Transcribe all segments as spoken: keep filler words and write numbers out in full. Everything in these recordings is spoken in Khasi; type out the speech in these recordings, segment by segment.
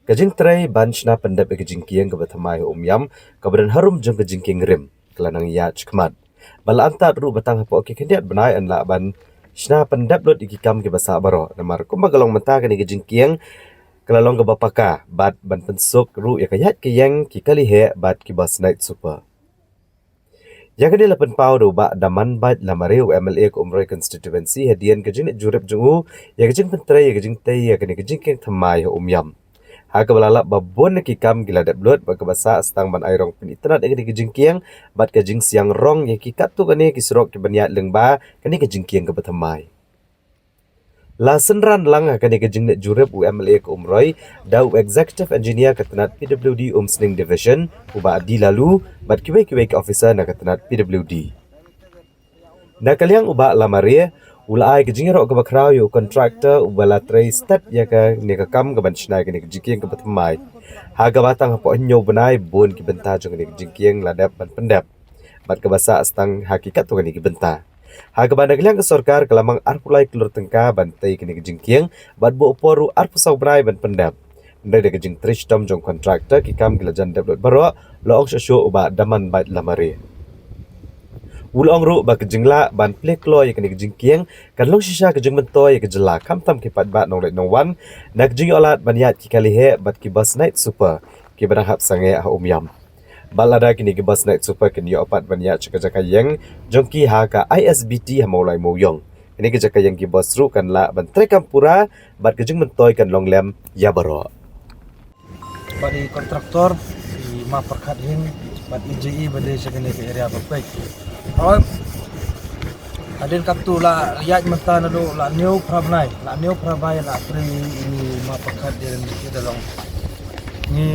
Ka jingtrei ban shna pyndep ïa ka jingkieng kaba thymmai ha Umiam, kaba don harum jong ka jingkieng rim, ka la nang ïaid shakhmat. Bad la antad ruh ba tang hapoh ki khyndiat bnai yn lah ban shna pyndep lut ïa ki kam kiba sah baroh, namar kumba ka long mynta kane ka jingkieng ka la long kaba paka, bad ban pynsuk ruh ïa ka ïaid ka ïeng ki kali heh bad kiba snied super. Ïa kane la pynpaw da u Bah Damanbait Lamare, u M L A ka Umroi constituency, hadien ka jingleit jurip jong u ïa ka jingpyntrei ïa ka jingtei ïa kane ka jingkieng thymmai ha Umiam. Ha kaba la lap ba bun na ki kam ki la dep lut, bad kaba sah tang ban ai rong pynitynnad ïa kane ka jingkieng, bad ka jingsiang rong ïa ki katto katne ki surok kiban ïaid lyngba kane ka jingkieng kaba thymmai. La synran lang ha kane ka jingleit jurip u M L A ka Umroi da u Executive Engineer ka tnat P W D Umsning Division, u Bah D Laloo, bad kiwei kiwei ki officer na ka tnat P W D. Na ka liang u Bah Lamare, u la ai ka jingïaroh kaba khraw ïa u contractor uba la trei stet ïa kane ka kam kaban shna ïa kane ka jingkieng kaba thymmai. Ha kaba tang hapoh hynñiew bnai bun ki bynta jong kane ka jingkieng la dep ban pyndep, bad kaba sah tang ha ki katto katne ki bynta. Ha kaba na ka liang ka sorkar ka la mang arphew lai klur tyngka ban tei kane ka jingkieng, bad buh por ruh arphew saw bnai ban pyndep. Hynrei da ka jingtrei shitom jong contractor ki kam ki la jan dep lut baroh, la ong shuh shuh u Bah Damanbait Lamare. U la ong ruh ba ka jinglah ban plie kloi ïa kane ka jingkieng kan long shisha ka jingmyntoi ïa ka jylla, khamtam ki paidbah nongleit nongwan, na ka jingïoh lad ban ïaid ki kali heh bad kiba snied super kiba dang hap sangeh ha Umiam. Bad lada kine kiba snied super kin ïoh pat ban ïaid sha ka jaka ïeng jong ki ha ka I S B T ha Mawlai Mawiong, kane ka jaka ïeng ki bus ruh kan lah ban treikam pura, bad ka jingmyntoi kan long lem ïa baroh. Bad i contractor, i ma pyrkhat hin, bad i J E ba dei sha kane ka area ba peit. Hooid. Hadien katto la ïaid mynta naduh la hynñiew phra bnai, la hynñiew phra bnai la trei i ma pyrkhat, dei i da long. Ngi,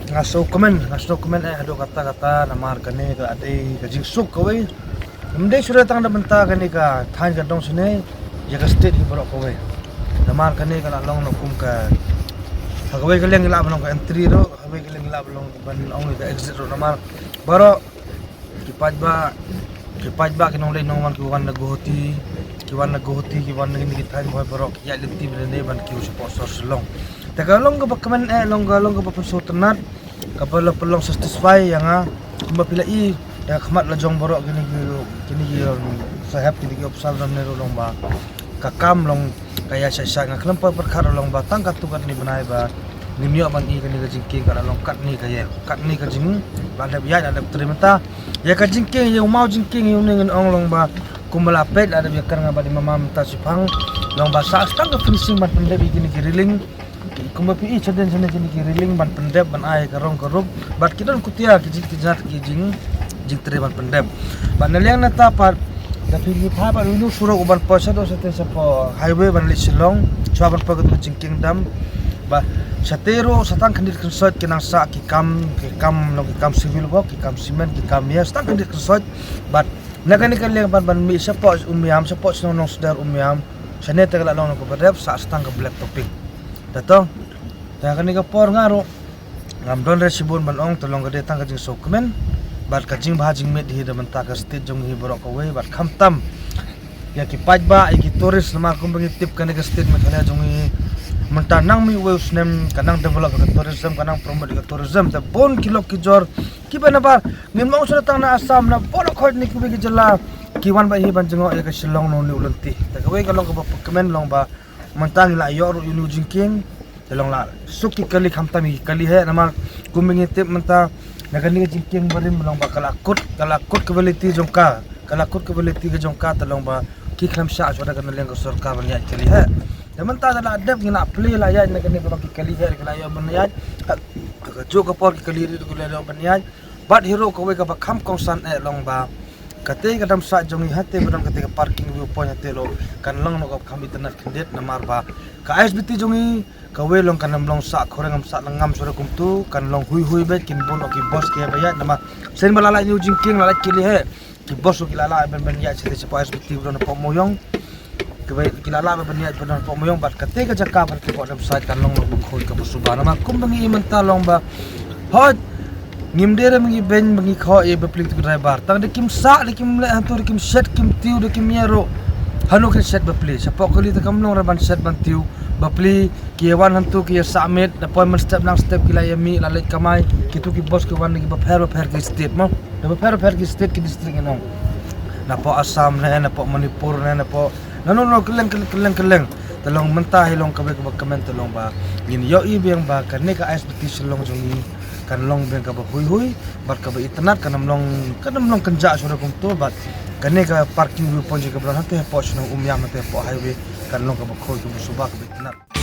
nga sngewkmen, nga sngewkmen eh haduh katta katta, namar kane ka dei ka jingsuk kawei. Ym dei shuh tang da mynta kane ka thaiñ ka dong shane, ïa ka state hi baroh kawei. Namar kane ka la long na kum ka, ha kawei ka liang ka la ba long ka entry ruh, ha kawei ka liang ka la ba long ban ong ka exit ruh, namar baroh ki paidbah, ki paidbah ki nongleit nongwan ki wan na Guwahati, ki wan na Guwahati, ki wan na kine ki thaiñ Bhoi baroh, ki ïaid lynti bad lane ban kiew shapoh sor Shillong. Te ka long kaba kmen eh, long ka long kaba pynsngewtynnat, kaba la pynlong satisfy ïa nga, kumba phi la i ïa ka khmat la jong baroh kine ki, kine ki, um, sahep, kine ki opsal dang ne ruh long ba ka kam long ka ïa shai shai, nga khlem poi pyrkhat ruh long ba tang katto katne bnai ba ngin ïoh ban i kane ka jingkieng ka la long katne ka ïa, katne ka jing, la dep ïaid, la dep trei mynta. Ïa ka jingkieng, ïa u maw jingkieng, ïa une ngin ong long ba kumba la peit la dep ïa kren nga ba dei mama mynta shiphang, long ba sah tang ka finishing ban pyndep ïa kine ki railing. Kumba phi i shadien shane kine ki railing ban pyndep ban ai ka rong ka rup. Bad ki don kutia ki jing, ki jat ki jing, jingtrei ban pyndep. Bad na liang nata pat, da phi ngi pha bad unu surok u ban poi shaduh shatei shapoh highway ban leit Shillong, shuwa ban poi ka jingkieng dam. Bad shatei ruh sa tang khyndiat khynsoit ki nang sah ki kam, ki kam long ki kam civil work, ki kam cement, ki kam ïa, sa tang khyndiat khynsoit. Bad na kane ka liang ban, ban mih shapoh Umiam, shapoh shnong Nongsder Umiam, shane te ka la long kaba dep, sah sa tang ka black topping. Te to, te kane ka por nga ruh ngam don re shibun ban ong, te long ka dei tang ka jingsngewkmen bad ka jingbha jingmit hi da mynta ka state jong hi baroh kawei, bad khamtam ïa ki paidbah, ïa ki tourist, namar kumba ngi tip kane ka state Meghalaya jong hi mynta nang mih uwei u snem ka nang develop ka tourism, ka nang promote ka tourism, te bun ki lok ki jor kiba nabar ngin mong shuh tang na Assam, na baroh khoit ne kiwei ki jylla ki wan bad hi ban jngoh ïa ka Shillong na une u lynti. Te kawei ka long kaba kmen long ba mynta ngi la ïoh ruh ïa une u jingkieng, te long la suk ki kali khamtam ïa ki kali heh, namar kumba ngi tip mynta na kane ka jingkieng barim long ba ka la kut, ka la kut ka validity jong ka, ka la kut ka validity ka jong ka, te long ba ki khlem shah shuwa da ka na liang ka sorkar ban ïaid kali heh. Te mynta da la dep ngi la plie la ïaid na kane ka long ki kali heh, ki la ïoh ban ïaid. Ha ka juh ka por ki kali heh ki la ïoh ban ïaid. Bad hi ruh kawei kaba kham kongsan eh long ba katei ka dam sah jong ngi hatei ba don katei ka parking viewpoint hatei ruh kan long noh kaba kham itynnad khyndiat, namar ba ka I S B T jong ngi kawei long kan ym long sah khoreng, ym sah lyngngam shuh kumtu, kan long hui hui beit, kin bun noh ki bus ki ba ïaid, namar shen ba la lait une u jingkieng, la lait kali heh, ki bus ruh ki la lah ban, ban ïaid shatei shapoh I S B T ba don hapoh Mawiong. Kiba, ki la lah ban ïaid ba don hapoh Mawiong bad katei ka jaka bad ki bor dam sait kan long long ba khuid kaba suba, namar kumba ngi i mynta long ba hooid ngim dei re ba ngi beiñ ba ngi khoh ïa bapli tu driver, tang da kim sah, da kim leh hangtu, da kim shet kim tiew, da kim ïa ruh hano kin shet bapli. Shapoh kali te kam long re ban shet ban tiew, Bapli ki wan hantu ki submit, na appointment step nang step ki la ïa mih, la leit kamai. Kitu ki bos ki wan na ki bapher bapher ki state mo. Na bapher bapher ki state ki district ïa nong. Na po Assam ne, na po Manipur ne, na po, na no no kylleng kylleng kylleng kylleng. Te long mynta hi long kaba kaba kmen te long ba ngin ïohi biang ba kane ka ISBT Shillong jong ngi kan long biang kaba hui hui bad kaba itynnad, kan ym long, kan ym long kynjah shuh ruh kumto bad kane ka parking viewpoint jong ka ba don hangtei hapoh shnong Umiam hangtei hapoh highway kan long kaba khuid kaba suba kaba itynnad.